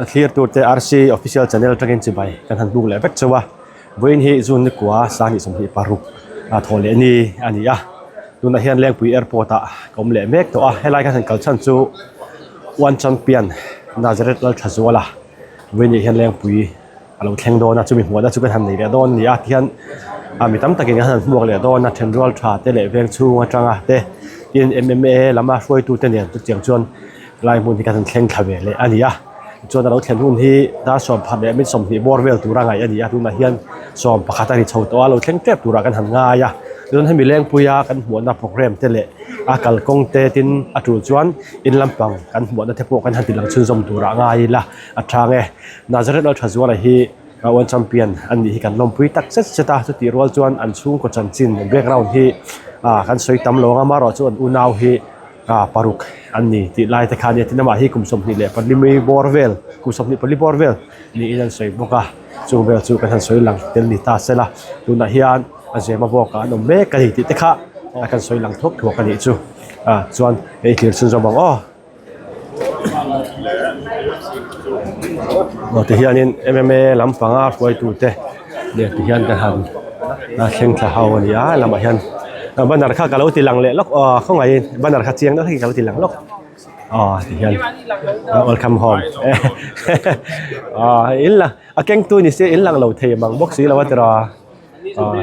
thlir tur te RC official channel atangin chibai kan han buk leh vek chauh a vawiin hi June ni kua sanghnih 26 a thawh leh ni a ni a tunah hian Lengpui airport ah ka awm leh mek tawh a helai kan han kal chhan chu one champion Nazareth Lalthazuala vawiin ah hian Lengpui a lo thleng dawn a chumi hmuahna chu kan han nei leh dawn a ni a tihian ah mi tam takin kan han hmuak leh dawn a thenrual tha te leh veng chhung atanga te tin M_M_A lama hruaitu te nen chutiang chuan lai hmun hi kan han thleng thla ve leh a ni a tichuan a lo thlen hun hi dar sawm pakhat leh minute sawmhnih bawr vel tura ngaih a ni a tunah hian sawm pakhat a ri chho tawh a lo thleng tep turah kan han ngai a chuan hemi lengpuia kan hmuahna programme te leh a kalkawng te tin a tul chuan in lampang kan hmuahna te pawh kan han ti lang chhunzawm turah ngai ila a tang e. Nazareth Lalthazuala hi World Champion a nih hi kan lawmpui tak zet zet a, chutih rual chuan an chhungkaw chanchin background hi ah kan sawi tam lo ang a, amaherawh chu an unau hi ah paruk an ni tih lai te kha a nia, tin amah hi kum 24 mai bawr vel kum 24 bawr vel niin an sawi bawk a, chung vel chu kan han sawi lang tel ni ta se la, tunah hian a zema bawkah an awm mek a ni tih te kha kan sawi lang thuak thuak a nih chu ah chuan hei thlir chhunzawm ang aw. Aw ti hianin M_M_A lampanga hruaitute leh ti hian ka han a thleng thla ho a ni a lamah hian banner kha ka lo ti lang leh lawk aw khawngaihin banner kha chiang deuh hi ka lo ti lang lawk aw ti hian welcome home aw in la a kengtu ni se in lang lo thei mang bawk si lo a tiraw.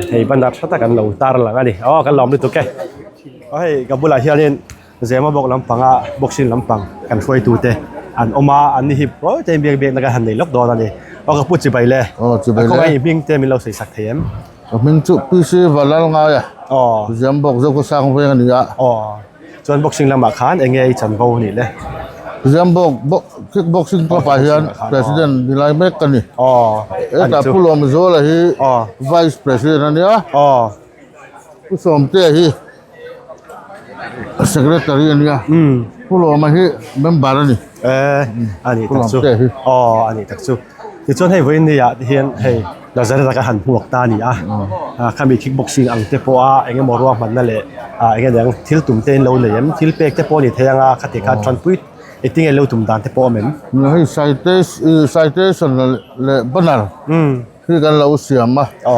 Thei banner tha tak an lo tar lang a ni aw kan lawm lutuk e aw hei ka bulah hianin Zema bawk lampanga boxing lampang kan hruaitute an awm a an ni hi pawi te biak biakna kan han nei lawk dawn a ni aw ka pu chibai le aw chibai le khawngaih hming te min lo sawi sak thei em ka hming chu PC Valalngai a aw Zem bawk zo khawsang veng a ni a aw chuan boxing lamah khan eng nge i chanvo a nih le Zem bawk kick boxing club ah hian president ni lai mek ka ni aw hetah Pu Lawmzuala hi vice president a nia aw Pu Sawmtea hi Secretary a nia Pu Lawma hi member a ni. Eh a nih tak chu aw a nih tak chu tichuan hei vawiin ni ah te hian hei Nazareth a ka han hmuak ta a ni a khami kick boxing ang te pawh a eng emaw ruahmanna leh ah eng eng thil tum te in lo nei em thil pek te pawh a ni thei ang a khati khan tanpui engtin nge lo tum dan te pawh a awm em. Hei citation leh banner. Khi kan lo siam a, a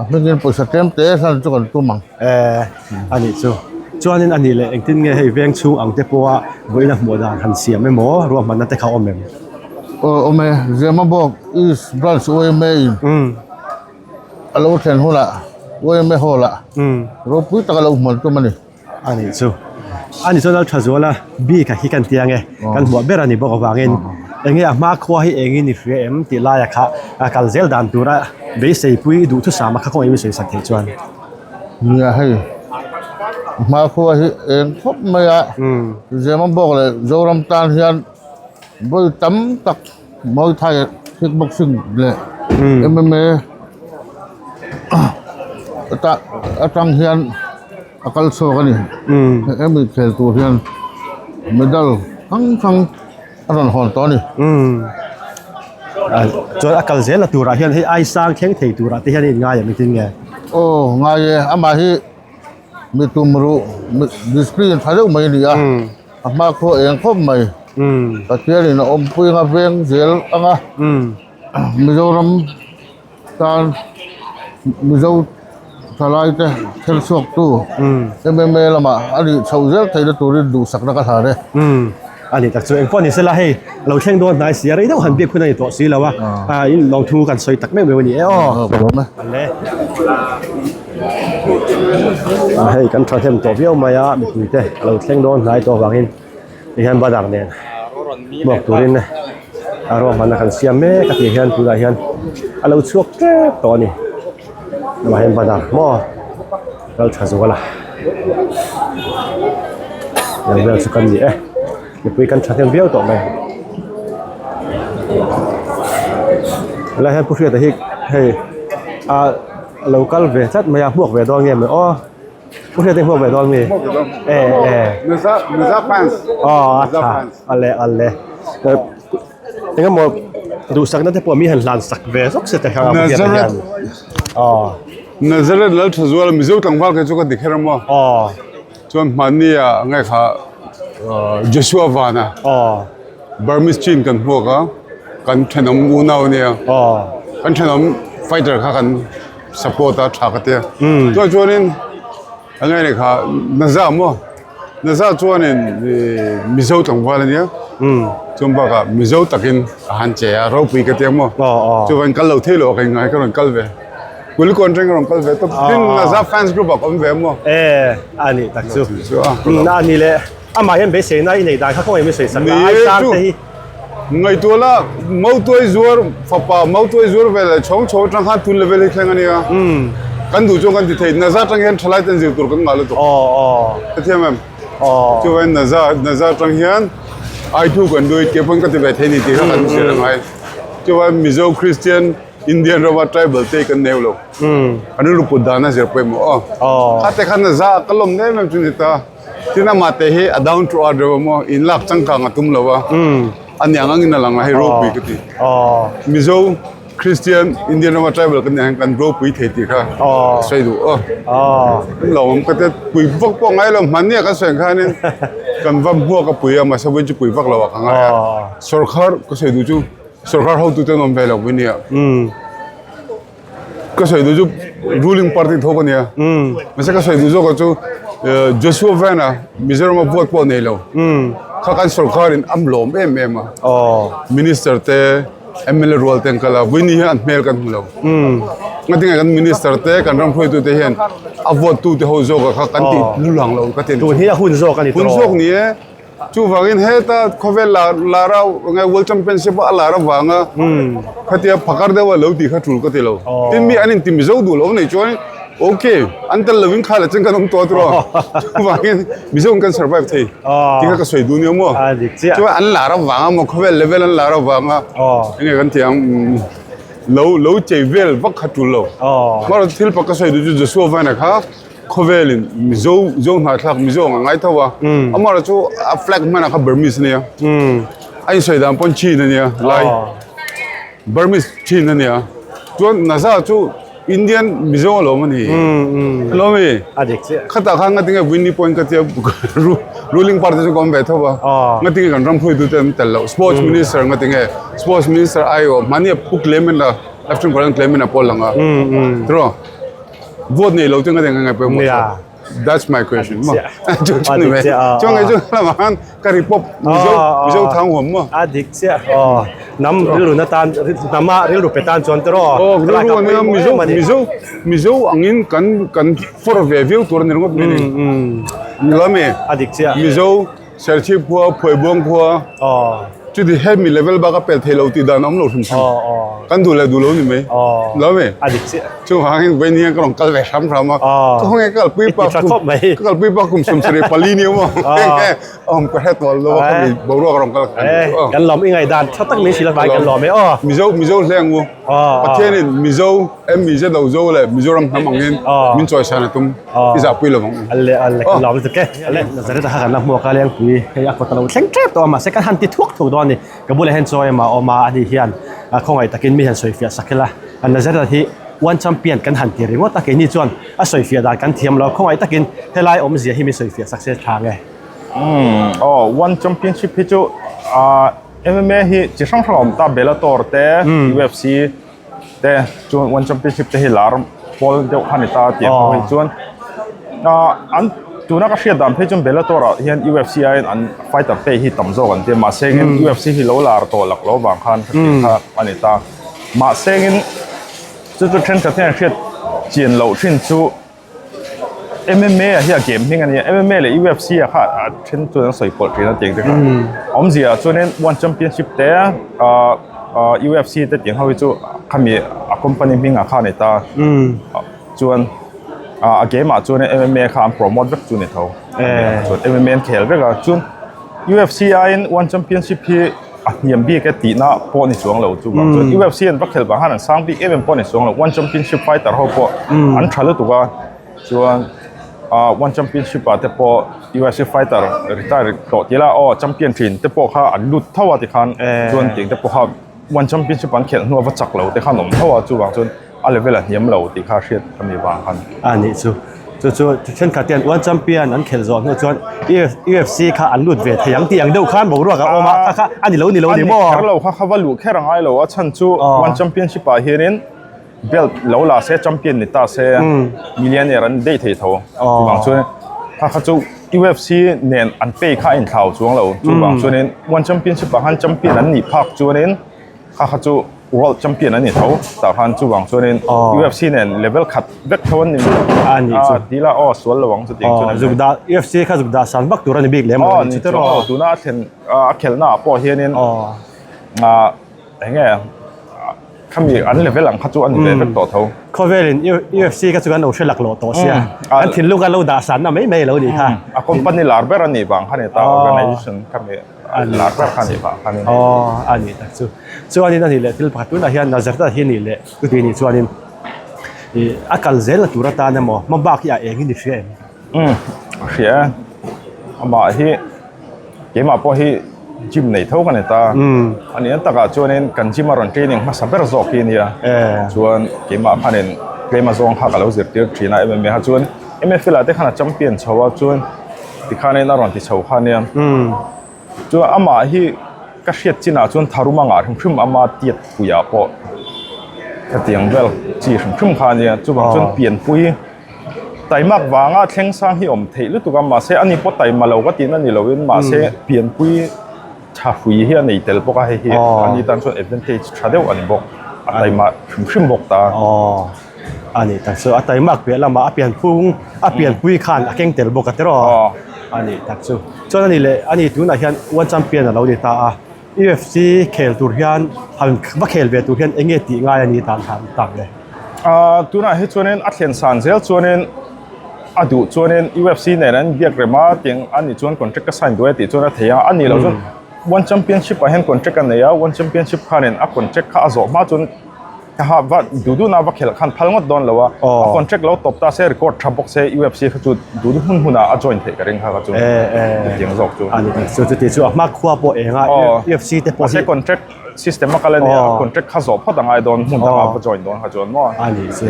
hmingin pawisa tlem te hlan chu kan tum ang. Eh, a nih chu. Chuanin a nih leh engtin nge hei veng chhung ang te pawha vawiin a hmuh dan han siam emaw ruahmanna te kha awm em? Aw awm e, Zemabawk East Branch yma in a lo thlen hunah yma hall ah ropui taka lo hmuan tum a ni. A nih chu. A nih chuan Lalthazuala bik a hi kan ti ang e. Kan hmuah ber a ni bawk avangin eng nge a hma khua hi engin i hria em tih laia kha a kal zel dan tura beiseipui i duhthusam a kha kawng engin sawi sak theih chuan. Nia hei a hma khua hi eng khawp mai a Zemabawk leh Zoram tan hian vawi tam tak Muay Thai kick boxing leh MMA atang hian a kal chhuak a ni hemi khel tur hian medal hrang hrang a rawn hawn tawh a ni. Chuan a kal zel a turah hian hei ai sang thleng thei turah te hian a inngai em engtin nge? Aw ngai e amah hi mi tum ruh discipline tha deuh mai a ni a a hmakhua eng khawp mai Pathianin a awmpui anga veng zel anga Mizoram Tan Mizo thalaite thil chhuaktu MMA lamah a nih chhoh zel theihna turin duhsakna ka hlan e. Umm a ni tak chu engpawh ni sela hei a lo thleng dawn hnai si a rei deuh han biak hun a ni tawh si lo a ah in lo thu kan sawi tak meuh meuh a ni e aw. Le hei kan thahnem tawh viau mai a mipui te a lo thleng dawn hnai tawh avangin Tihian banner nen hmuak turin a ruahmanna kan siam mek a tih hian tunah hian a lo chhuak tep tawh a ni tunah hian banner maw kal tha zual a eng vel chu kan ni e mipui kan thahnem viau tawh mai helai hian pu hriata hi hei a lo kal ve tlat mai a hmuak ve dawn nge maw aw. Pu Hriat hmuak ve dawn mi? E e. Mizo Mizo fans. Aw a tha. Ale ale. Eng emaw duhsakna te pawh mi han hlan sak ve zawk se te kha Pu Hriata hian. Aw. Nazareth Lalthazuala Mizo tlangval kha chu ka ti kher a maw? Aw. Chuan hmanni ah nge kha Joshua Vana. Aw. Burmese chin kan hmuak a. Kan thenawm unau ania. Kan thenawm fighter kha kan support a tha ka tia. Chuan chuanin a ngai leh kha Naza maw Naza chuanin Mizo tlangval ania. Chuan bakah Mizo takin a han che a ropui ka tia maw. Chuan kal lo thei lo a ka inngai ka rawn kal ve. Kulikawn atangin ka rawn kal ve tawp. Tin Naza fans group ah ka awm ve maw. E a nih tak chu. A ni leh amah hian beiseina i nei dan kha kawngin min sawi sak a ai sang te hi. Ngaihtuah la, Mautuai zuar fapa Mautuai zuar vel leh chhawng chho atang khan tun level hi thleng a nia. Kan duh chuan kan ti thei. Naza atang hian thalai ten zir tur kan ngah lutuk. Ka thiam em? Chuvain Naza Naza atang hian I too kan do it ke pawn ka ti ve thei ni tih kha kan zir a ngai. Chuvain Mizo Christian Indian rama tribal te hi kan neu lo. Kan rilru put dan a zir pawimawh aw. Kha te khan Naza ka lawm em em chu ni ta. Tin amah te hi a down to earth deuh a maw, in lak changkang a tum lo a, a niang angin a lang a, hei ropui ka ti. Mizo Christian Indian rama tribal kan nih hian kan ropui thei tih kha ka sawi duh aw. Kan lo awm ka tia pui vak pawh ngai lo, hmanni ah kan sawi ang khanin kan va hmuak a pui a, mahse vawiin chu pui vak lo ah ka ngai a. Sawrkhar ka sawi duh chu sawrkhar hotute an awm ve lo vawiin nia. Ka sawi duh chu ruling party tho ka nia mahse ka sawi duh zawk ah chu Joshua Van a Mizoram a vote pawh nei lo kha kan sorkar in a lawm em em a minister te mla rual te an kal a vawiin hian an hmel kan hmu lo ngatinge kan minister te kan ram hruaitu te hian a vote tu te ho zawk ah kha kan tih lulang lo ka ti a ni tun hi a hun zawk a ni hun zawk ni e. Chuvangin heta khawvel lar lar a nge World Championship a lar avanga khatia phakar deuha lo tih kha tul ka ti lo. Tin mi an inti Mizo duh lo nei chuan ok an tel lovin kha la chen kan awm tawh tawh a. Chuvangin Mizo in kan survive thei tih kha ka sawi duh nia maw. Chuan an lar avanga maw khawvel level an lar avanga enge kan tih ang lo lo chei vel vak kha tul lo. Amaherawhchu thil pakhat ka sawi duh chu Joshua Vana kha Khawvelin Mizo Zo hnahthlak Mizo ang a ngai tho a, amaherawh chu a flag hmanah kha Burmese a nia, a insawi dan pawn Chin a nia lai Burmese Chin a nia, chuan Naza chu Indian Mizo a lawm a ni, a lawm e, khatah khan ngatinge Winnie pawhin ka tia ruling party chu ka awm ve tho a, ngatinge kan ram hruaitute an tel loh, sports minister ngatinge sports minister aiawh mahni a pu claim a Lieutenant Colonel claim a pawl lang a, tiraw. Vote nei lo chu nga ngai pawimawh Yeah. That's my question A maw. dik chiah. Chu chu A ni dik mai. chiah, a, Chuan ngai a. chu lamah khan ka ri pawp Mizo A, a. Mizo thang huam maw. A dik chiah. Aw hnam rilru na tan hnama rilru pe tan chuan tiraw. Aw Helai rilru kha ania pawimawh Mizo em a ni. Mizo Mizo angin kan kan for ve viau tur a ni ringawt mai ni. Ni lo ami? A dik chiah. Mizo Serchhip khua Phuaibuang khua. Aw. Chuti hemi level bak a pel thei lo tih dan a awm lo hrim hrim. Aw aw. Kan duh leh duh lo ni mai. Aw. Lo mi? A dik chiah. Chuvangin vawiin hian ka rawn kal ve hram hram a. Aw. Ka khawnge ka kalpui pa I ti tha khawp mai. Ka kalpui pa kum 74 ni maw. Aw. Awm ka hre tawh lo a khami boruak a rawn kal kha ni chu aw. Kan lawm i ngaihdan tha tak mai si lo vai kan lawm e aw. Mizo Mizo hleng u. Aw aw. Pathianin Mizo MIZ lo zo leh Mizoram hnam angin min chawisan a tum. I zahpui lo vang. Alle alle kan lawm lutuk e. Alle Nazareth a kha kan la hmuak a Lengpui hei a kawt a lo thleng tep tawh a mahse kan han ti thuak thuak dawn a ni. Ka bulah hian chaw emaw a awm a ani hian khawngaih takin mi han sawifiah sak ila. Nazareth hi one champion kan han ti ringawt a keini chuan a sawifiah dan kan thiam lo a khawngaih takin helai awmzia hi mi sawifiah sak se tha nge. Umm aw one championship hi chu MMA hi chi hrang hrang a awm ta Bellator te UFC te chuan one championship te hi lar pawl deuh kha a ni ta tih ang ho hi chuan ah an tuna ka hriat dan phei chuan Bellator ah hian UFC aiin an fighter pay hi tam zawk an tia mahse engin UFC hi lo lar tawh lak lo vang khan ka tih kha a ni ta mahse engin chu chu thenkhat hian hriat chian loh thin chu. MMA ah hi a game hming a nia MMA leh UFC ah kha a then chuan an sawi pawlh thin a tiang te kha awmzia ah chuanin one championship te ah ah UFC te tiang ho hi chu khami a company hming ah kha a ni ta chuan ah a game ah chuan MMA kha an promote vek chu a ni tho chuan MMA an khel vek a chuan UFC aiin one championship hi a hniam bik e tihna pawh ni chuang lo chu vang chuan UFC an va khelh vang khan an sang bik em em pawh ni chuang lo one championship fighter ho pawh an tha lutuk a chuan ah one championship ah te pawh UFC fighter retire tawh tih la aw champion thin te pawh kha an lut tho a tikhan chuan tiang te pawh kha one championship an khelh hnu a va chak lo te khan awm tho a chuvang chuan a level a hniam lo tih kha hriat a mi vang khan. A nih chu. Chu chu thenkhat hian one champion an khelh zawh hnu chuan UFC kha an lut ve thei ang tih ang deuh khan boruak a awm a kha kha a ni lo ni lo ni maw? A ni kher lo kha kha va luh kher a ngai lo a chhan chu one championship ah hianin belt lo la se champion ni ta se millionaire an daih thei tho chuvang chuan kha kha chu UFC nen an pay kha a inthlau chuang lo chuvang chuanin one championship ah khan champion an nih phak chuanin Kha kha chu world champion an ni tho tah khan chuvang chuanin UFC nen level khat vek tho an ni a ni chu ti la aw sual lo ang chu tiang chuan an zuk dah UFC kha zuk dah san vak tur a ni bik lem lo ni chu aw tuna a thlen a khelhna ah pawh hianin a enge khami an level ang kha chu a ni ve vek tawh tho khawvelin UFC kha chu kan lo hre lak lawh tawh sia an thinlung an lo dah san na mai mai lo ni kha a company lar ber a nih vang kha ni ta organization khami lar ber kha nih vang kha ni aw a ni tak chu chuanin a nih leh thil pakhat tunah hian Nazareth ah hi a nih leh chuti nih chuanin ih a kal zel na tur atan emaw hma bak hi a eng hi ni hria em umm a hria e amah hi keimah pawh hi gym nei tho ka ni ta a nih ang takah chuanin kan gym a rawn training hmasa ber zawk hi a nia chuan keimah khanin tlem a zawng kha ka lo zirtir thin a MMA kha chuan M_F_L ah te khan a champion chho a chuan tikhanin a rawn ti chho kha nia chuan amah hi ka hriat chinah chuan tharum a ngah hrim hrim ama tiat puiah pawh hetiang vel chi hrim hrim kha ania chuvang chuan pianpui taimak vanga thleng sang hi awm theih lutuk a mahse ani pawh taima lo ka tihna ni loin mahse pianpui tha hrui hi a nei tel bawk a hei hi ani tan chuan advantage tha deuh a ni bawk a taima hrim hrim bawk ta. A ni tak chu a taimak piah lamah a pianphung a pianpui khan a keng tel bawk a tiraw a ni tak chu chuan a ni leh a ni tunah hian world champion a lo ni ta a UFC khel tur hian han va khel ve tur hian eng nge tih ngai a ni tan han tak le ah tunah hi chuanin a thlen san zel chuanin a duh chuanin UFC nen an biak rem a tiang a nih chuan contract ka sign duai a tih chuan a thei a a nih loh chuan one championship ah hian contract a nei a one championship khanin a contract kha a zawh hma chuan Ka ha va duh duh na va khelh khan phal ngawt dawn lo a, a contract lo tawp ta se record tha bawk se UFC kha chu duh duh hmun hmun ah a join theih ka ring kha kha chu chutiang zawk chu. A ni chu chuti chu a hma khua pawh eng a UFC te pawh hi. Mahse contract system a kal a nia contract kha zawh phawt a ngai dawn hmun dangah va join dawn kha chuan maw. A ni chu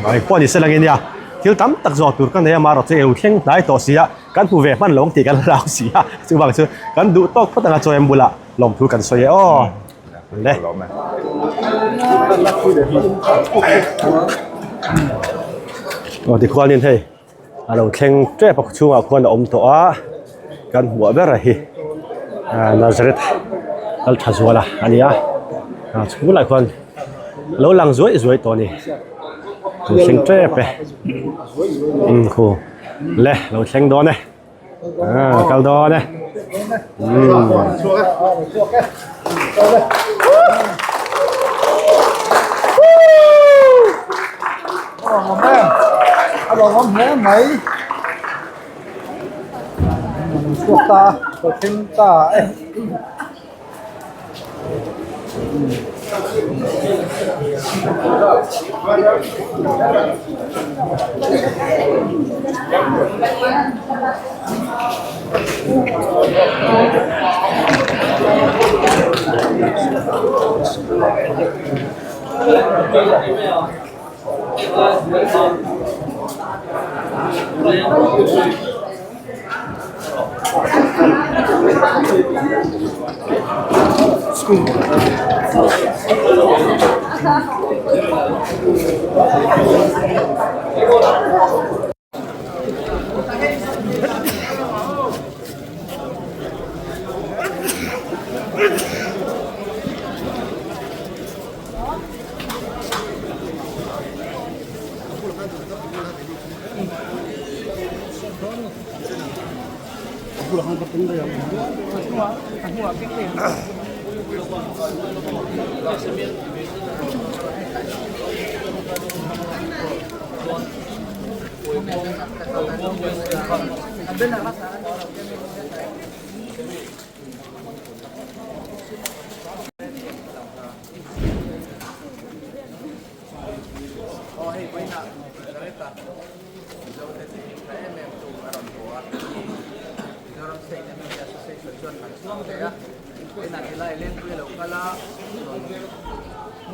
a pawh ni se lang ania thil tam tak zawh tur ka nei a marawh chu eu thleng hnai tawh si a kan hmu ve hman lo ang tih kan hlau si a chuvang chu kan duh tawk phawt anga chaw em bulah lawmthu kan sawi e aw. Le. Aw tikhuanin hei a lo thleng tep a chhungah khuan a awm tawh a kan hmuh ber a hi ah Nazareth kal tha zual a a ni a ah chhungah khuan lo lang zuaih zuaih tawh a ni lo thleng tep e umm khu le lo thleng dawn e. À, kal dawn e.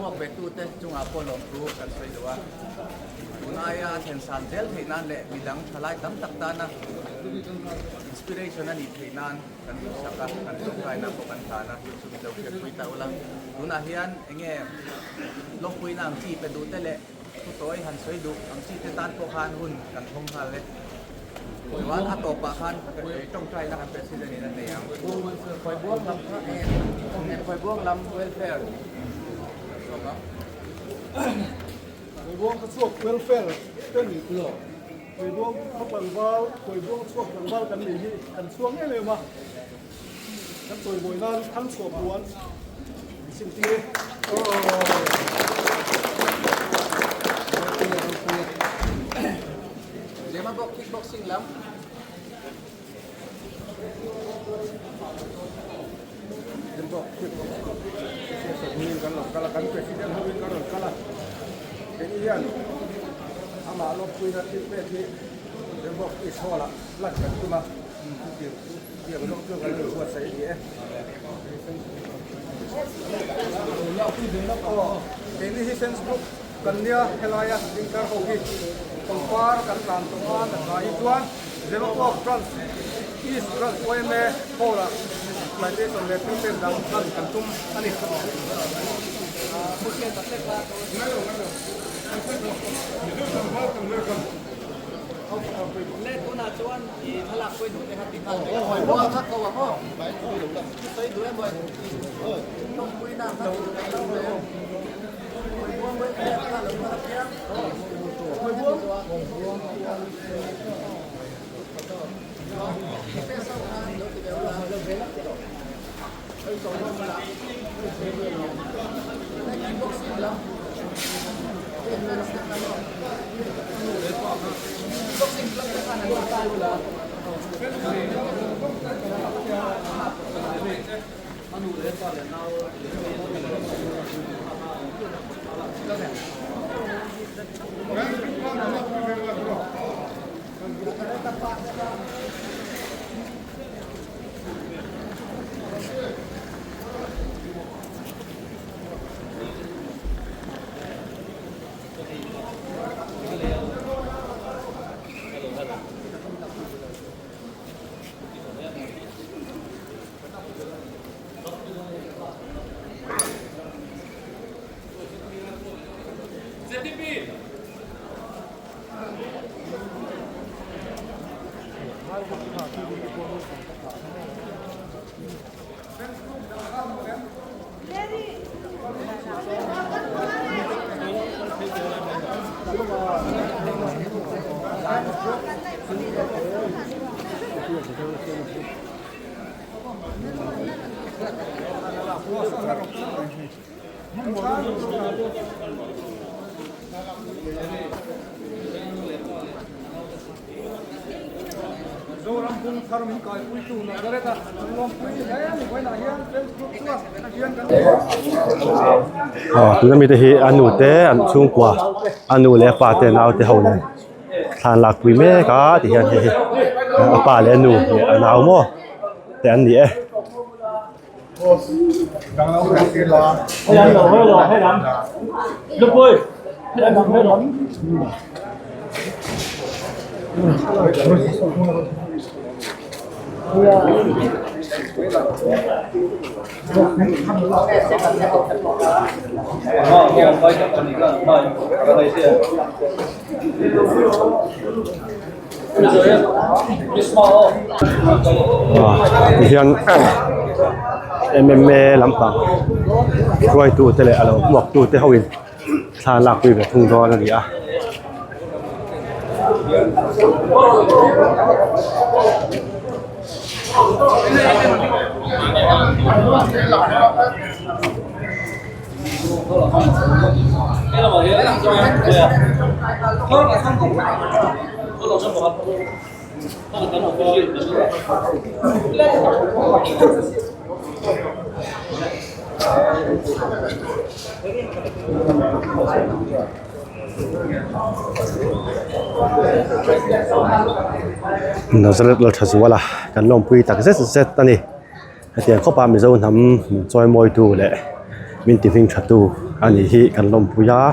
hmuak ve tute chungah pawh lawmthu kan sawi duh a. Tun aia a thlen san zel theih nan leh midang thalai tam tak tana inspiration a nih theih nan kan duhsak a, kan tawngtaina pawh kan hlan a, chu chu min lo hriatpui ta ula. Tunah hian enge lawmpuina ang chi pe duh te leh Thu tawi han sawi duh ang chi te tan pawh khan hun kan thawng nghal e. Chuan a tawpah khan tawngtaina kan President in a nei ang. Khawibuang lam kha eng Khawibuang lam welfare kan sawm ang. Khawibuang kha chhuak welfare te ni lo. Khawibuang khaw tlangval, Khawibuang chhuak tlangval kan nei hi kan chhuang em em a. Kan chawimawi nan thangchhuah puan min sim tir e. Zema bawk kickboxing lam. Zembawk kickboxing association hmingin kan rawn kal a, kan president hovin kan rawn kal a. Keini hian amah lawmpuina thil pek hi Zembawk East Hall-ah lan kan tum a. Keini hi fans group kan nia helaia inkar ho hi pangpar kan tlan tawh a kan hla hi chuan Zemabawk branch East branch yma hall ah citation leh thil pek dang hlan kan tum a ni. I thlalak pawhin duh te kha ti nghal mai a. Hawi buang kha ko ang aw. Sawi duh em aw. Tawngpuina kha ti duh em lo mai ang. Hawi buang welfare kha lo kal apiang. Hawi buang. Defense ho kha lo ti ve ula. Kickboxing lam. Defense te kha maw. Kickboxing club te khan an la kai ula. Zoram bung thar min kaipuitu Nazareth a an lawmpui hle a ni. Vawiinah hian fans group chuan hian kan Aw tuna mite hi a nu te an chhungkua a nu leh a pa te nau te ho nen thla an lakpui mek a ti hian hei hi a pa leh a nu leh a nau maw te an ni e. Tihian mma lampang hruaitu te leh a lo hmuak tu te ho in thla an lakpui ve thung dawn a ni a. Nazareth Lalthazuala kan lawmpui tak zet zet a ni. Hetiang khawpa Mizo hnam min chawimawitu leh min ti hming thatu. a nih hi kan lawmpui a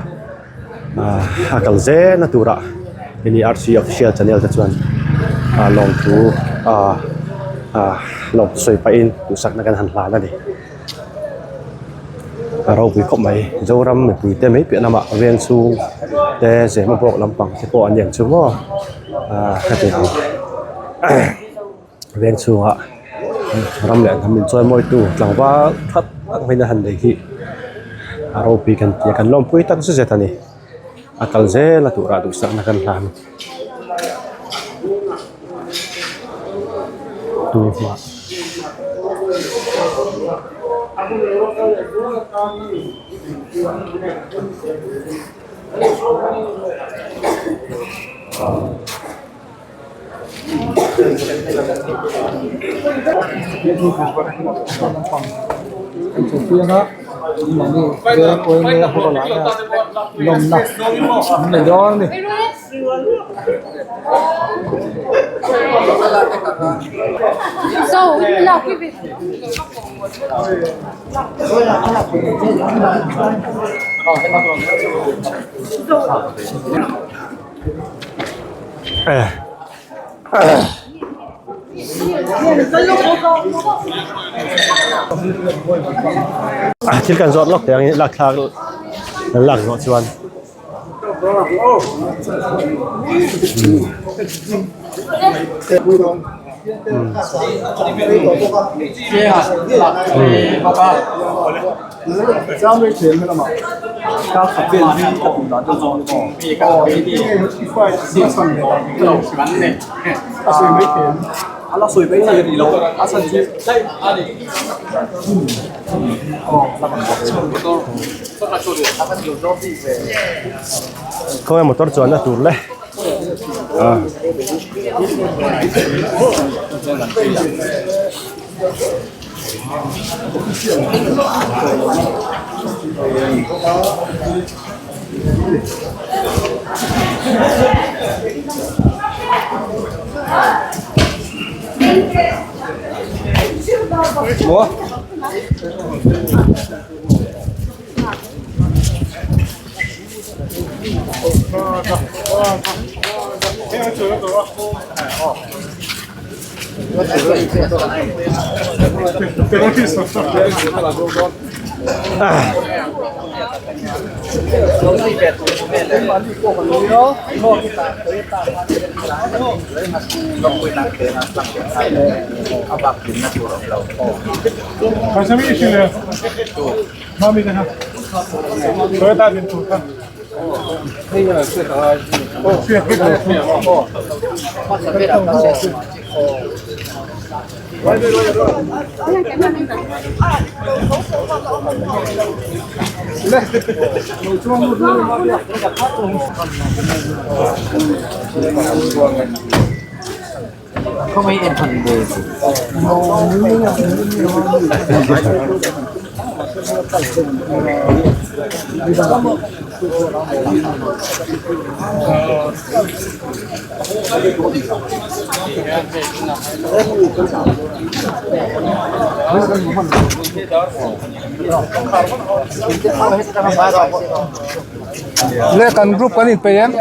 ah a kal zel na turah hemi RC official channel te chuan ah lawmthu ah ah lawmthu sawi pahin duhsakna kan han hlan a ni a ropui khawp mai Zoram mipui te mai piah lamah veng chhung te Zemabawk lampang te pawh an ni ang chu maw ah hetiang veng chhungah ram leh hnam in chawi mawitu tlangval that tak mai na han nei hi a ropui kan ti a kan lawmpui tak zet zet a ni a kal zel a turah duhsakna kan hlan tur hmuh. Thil kan zawt lawk teh ang in lak thlak kan lak zawh chuan. Khawnge motor chuanna tur le ah. Le kan group kan inpeih em?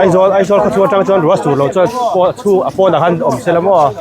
Aizawl Aizawl khaw chhung atang chuan ruah sur lo chuan pawh chhung a pawnah khan awm se la maw.